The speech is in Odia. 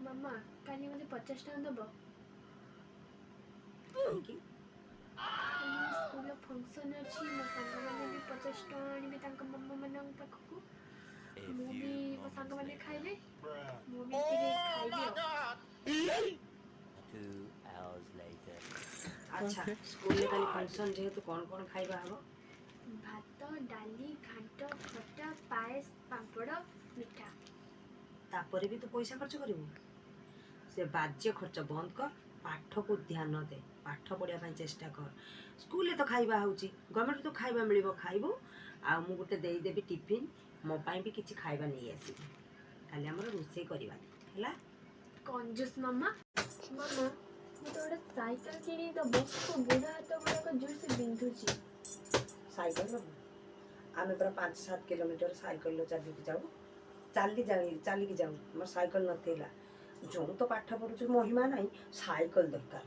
ମାମା, କାଲି ମୋତେ 50 ଟଙ୍କା ଦେବ? କାହିଁକି? କାଲି ମୋ ସ୍କୁଲର ଫଙ୍କସନ୍ ଅଛି। ମୋ ସାଙ୍ଗମାନେ ବି 50 ଟଙ୍କା ଆଣିବେ ତାଙ୍କ ମାମାମାନଙ୍କ ପାଖକୁ। ମୁଁ ବି, ମୋ ସାଙ୍ଗମାନେ ଖାଇବେ, ମୁଁ ବି ଟିକେ ଖାଇବି ଆଉ। 2 hours later. ଆଚ୍ଛା, ସ୍କୁଲରେ କାଲି ଫଙ୍କସନ୍ ଯେହେତୁ, କ'ଣ କ'ଣ ଖାଇବା ହବ? ଭାତ, ଡାଲି, ଘାଣ୍ଟ, ଖଟା, ପାଏସ, ପାମ୍ପଡ଼, ମିଠା। ତାପରେ ବି ତୁ ପଇସା ଖର୍ଚ୍ଚ କରିବୁ? ସେ ବାଜ୍ୟ ଖର୍ଚ୍ଚ ବନ୍ଦ କର, ପାଠକୁ ଧ୍ୟାନ ଦେ, ପାଠ ପଢ଼ିବା ପାଇଁ ଚେଷ୍ଟା କର। ସ୍କୁଲରେ ତ ଖାଇବା ହେଉଛି, ଗଭର୍ଣ୍ଣମେଣ୍ଟ ତ ଖାଇବା ମିଳିବ, ଖାଇବୁ। ଆଉ ମୁଁ ଗୋଟେ ଦେଇଦେବି ଟିଫିନ୍, ମୋ ପାଇଁ ବି କିଛି ଖାଇବା ନେଇ ଆସିବି। କାଲି ଆମର ରୋଷେଇ କରିବାନି, ହେଲା? କଞ୍ଜୁସ ମାମା। ମାମା, ମୋତେ ଗୋଟେ ସାଇକେଲ କିଣିକି ଦେବ? ମୋ ବୁଢ଼ା ହାତ ଗୁଡ଼ାକ ଜୋରସେ ବିନ୍ଧୁଛି। ସାଇକେଲ ନେବୁ? ଆମେ ପୁରା 5-7 କିଲୋମିଟର ସାଇକେଲରେ ଚାଲିକି ଯାଉ, ଚାଲି ଯାଉ, ଚାଲିକି ଯାଉ। ଆମର ସାଇକେଲ ନଥିଲା। ଯେଉଁ ତ ପାଠ ପଢ଼ୁଛୁ, ମହିମା ନାହିଁ, ସାଇକେଲ ଦରକାର।